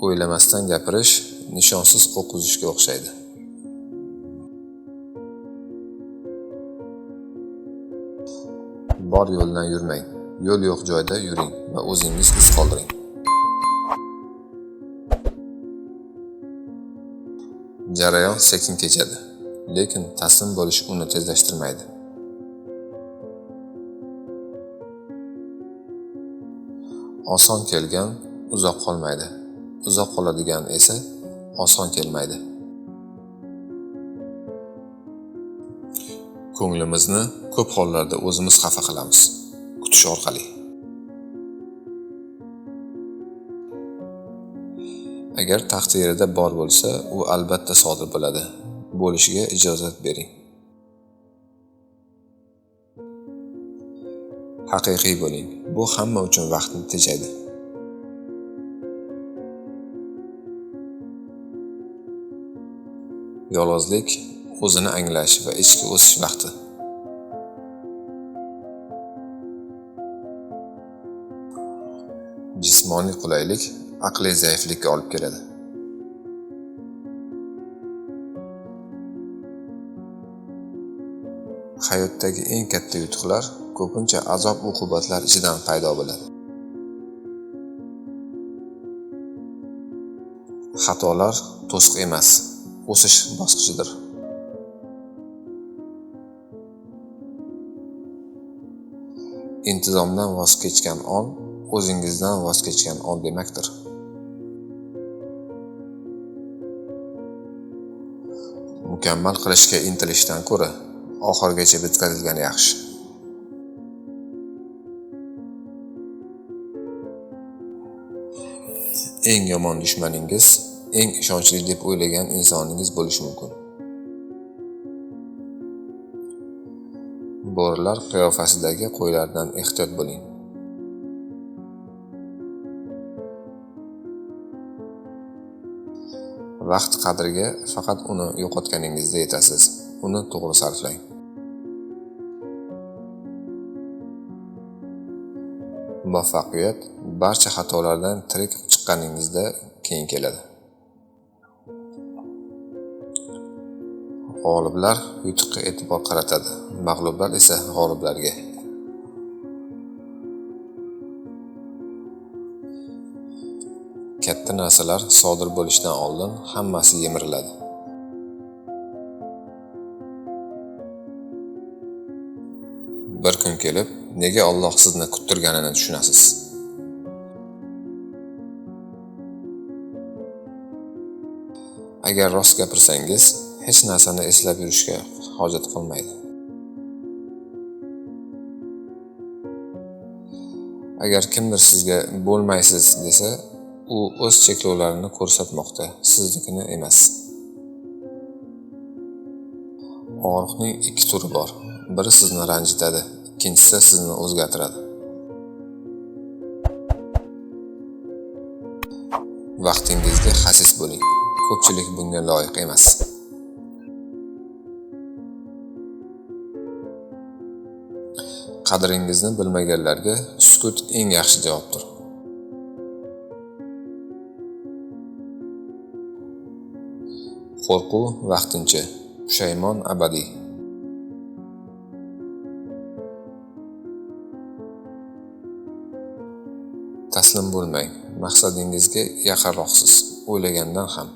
O'ylamasdan gapirish nishonsiz o'q uzishga o'xshaydi. Bor yo'ldan yurmang, yo'l yo'q joyda yuring va o'zingiz iz qoldiring. Jarayon sekin kechadi, lekin taslim bo'lish uni tezlashtirmaydi. Oson kelgan uzoq qolmaydi, uzoq qoladigan esa oson kelmaydi. Ko'nglimizni ko'p hollarda o'zimiz xafa qilamiz, kutish orqali. Agar taqdirida bor bo'lsa, u albatta sodir bo'ladi. Bo'lishiga ijozat bering. Haqiqiy bo'ling. Bu hamma uchun vaqtni tejaydi. Yolg'izlik o'zini anglash va ichki o'sish vaqti. Jismoniy qulaylik aqliy zaiflikka olib keladi. Hayotdagi eng katta yutuqlar ko'pincha azob-uqubatlar ichidan paydo bo'ladi. Xatolar to'siq emas, o'sish bosqichidir. Intizomdan voz kechgan on, o'zingizdan voz kechgan on demakdir. Mukammal qilishga intilishdan ko'ra, oxirigacha bitkazilgani yaxshi. Eng yomon dushmaningiz, eng ishonchli deb o'ylagan insoningiz bo'lishi mumkin. Bo'rilar qiyofasidagi qo'ylardan ehtiyot bo'ling. Vaqt qadriga faqat uni yo'qotganingizda yetasiz. Uni to'g'ri sarflang. Muvaffaqiyat barcha xatolardan tirik chiqqaningizda keyin keladi. G'oliblar yutuqqa e'tibor qaratadi, mag'lublar esa g'oliblarga. Katta narsalar sodir bo'lishidan oldin hammasi yemiriladi. Bir kun kelib, nega Alloh sizni kuttirganini tushunasiz. Agar rost gapirsangiz, hech narsani eslab yurishga hojat qolmaydi. Agar kimdir sizga bo'lmaysiz desa, u o'z cheklovlarini ko'rsatmoqda, siznikini emas. Og'riqning ikki turi bor. Biri sizni ranjitadi, ikkinchisi sizni o'zgartiradi. Vaqtingizga xasis bo'ling. Ko'pchilik bunga loyiq emas. Qadringizni bilmaganlarga sukut eng yaxshi javobdir. Qo'rquv vaqtincha, pushaymon abadiy. Taslim bo'lmang, maqsadingizga yaqinroqsiz, o'ylagandan ham.